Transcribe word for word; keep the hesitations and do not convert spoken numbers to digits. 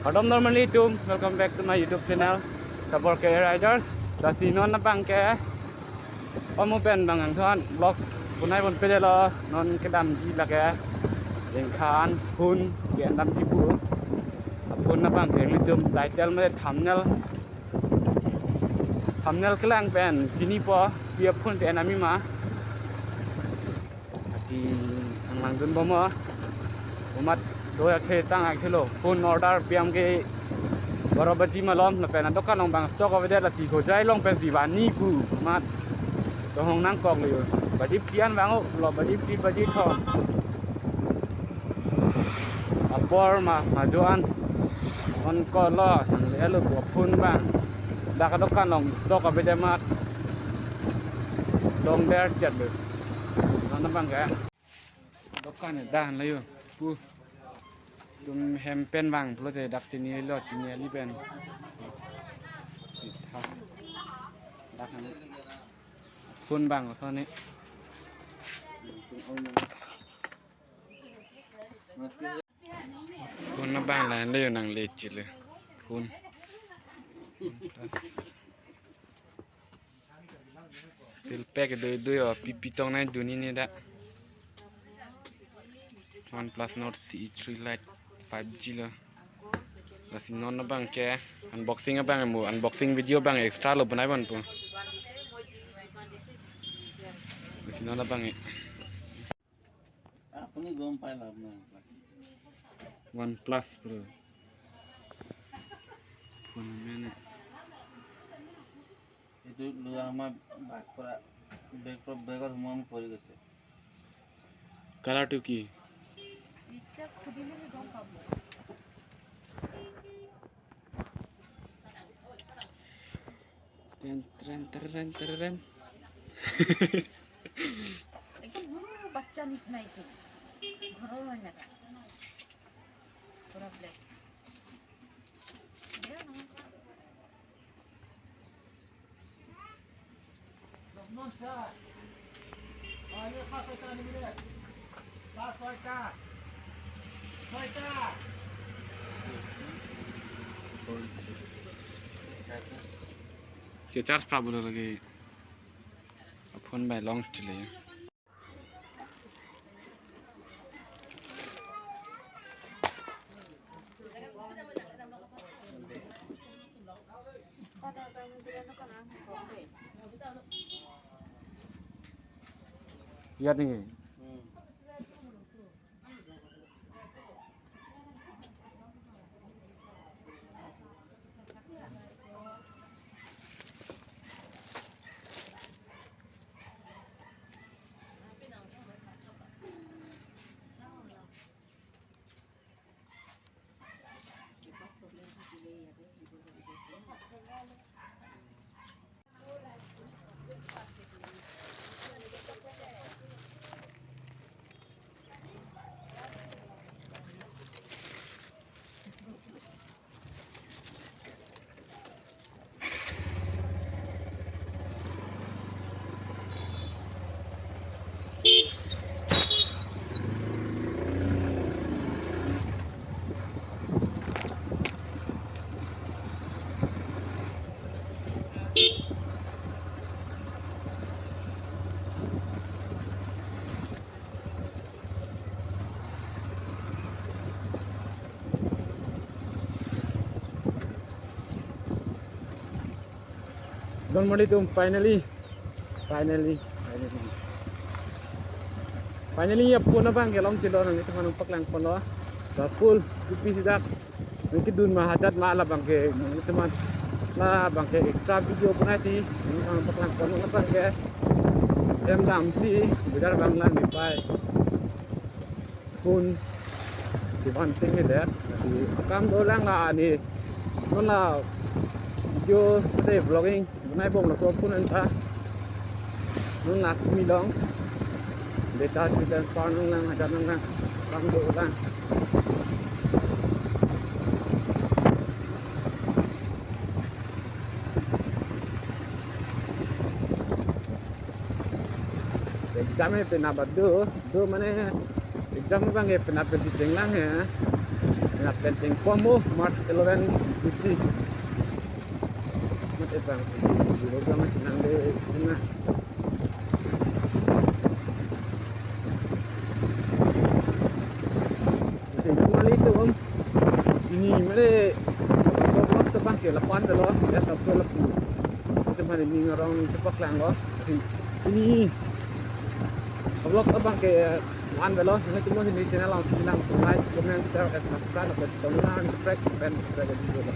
Kardom normally tum, welcome back to my YouTube channel, Tabor K A Riders. Lasi non abang ke, omo pen bang angthan vlog punai pon pede lo, non kedamji lake, Jengkhan phone ke andamji pu. Phone abang ke ilitum title mate thumbnail, thumbnail kelang pen chinipo, pi aphone te andamji ma. Ati ang langdun bom o. Umat do akhei tang akhei lo. Phone order piam ke baro baji malom lapen adokan along bang stock avedet, lasi Hojai along pensi vangji pu. Mat tohong nangkok lo yo. Baji phli an vang o, lo baji phli baji thom. Apor ma majo an. On ko lo nangle lo pu phone bang. Dak adokan along stock avedet mat. Long der chat lo. Non abang ke. Dokan dak han lo yo. Pu. Tum hem pen vang pulote dak chini lo, chini ali pen. Dak han. Phone bang kosonsi. Phone abang lahenlo yo, nangle chelo. Phone. Still pack do do yo, pi pi tong nangdun ni dak. OnePlus Nord C E three Lite five G lo. Lasi non abang ke unboxing abang mo, unboxing video abang extra lo banai ban po. Lasi non abang e. আপুনি গম পাই লাভ নাই। OnePlus Pro. Phone মানে এইটো লোৱা আমাৰ বেগ পৰা, বেগ পৰা, বেগত সোমাম পৰি গৈছে। Color টো কি? এতিয়া খুলিলেহে গম পাব। Ten, ten, ten, ten, ten. একদম সৰু বাচ্চা নিচিনা এইটো। ঘৰৰ হয় না? পুৰা ব্লেক। বেয়া নহয়। Ke charge problem lagi. Phone bai long chile. Iyat niki? Don mali tum, finally, finally, finally, finally, ya phone abang ke long chelo, nanglitum aphan nangpaklang pon lo. Dak full, ipi si dak. Nanglitum dun ma hajat ma, labang ke, nanglitum aphan labang ke extra video punai ti, nanglitum aphan nangpaklang pon lo labang ke. Hem damsi, bidar bang la nepai. Phone, dukan ting ni dek. Di akam dolang la ani. Non la video, ade vlogging. Nai bong laso phone anta. Non la kimi long. Data si transfer nanglang, hajar nanglang. Bang dolang. Exam he penap do, do mane exam abang he penap pensi chenglang he. Pen chengpon mo March eleven twenty. Mate bang, di program nang de na. Jadi mali tu om. Pini mali vlog abang ke lapu-an lo, ya sab lapu. Itu mana ni orang cepat lang lo. Pini vlog abang ke lapu-an lo. Nanglitum pini channel lang bilang like, comment, share, and subscribe. Nanglitum subscribe, pen subscribe dei lo.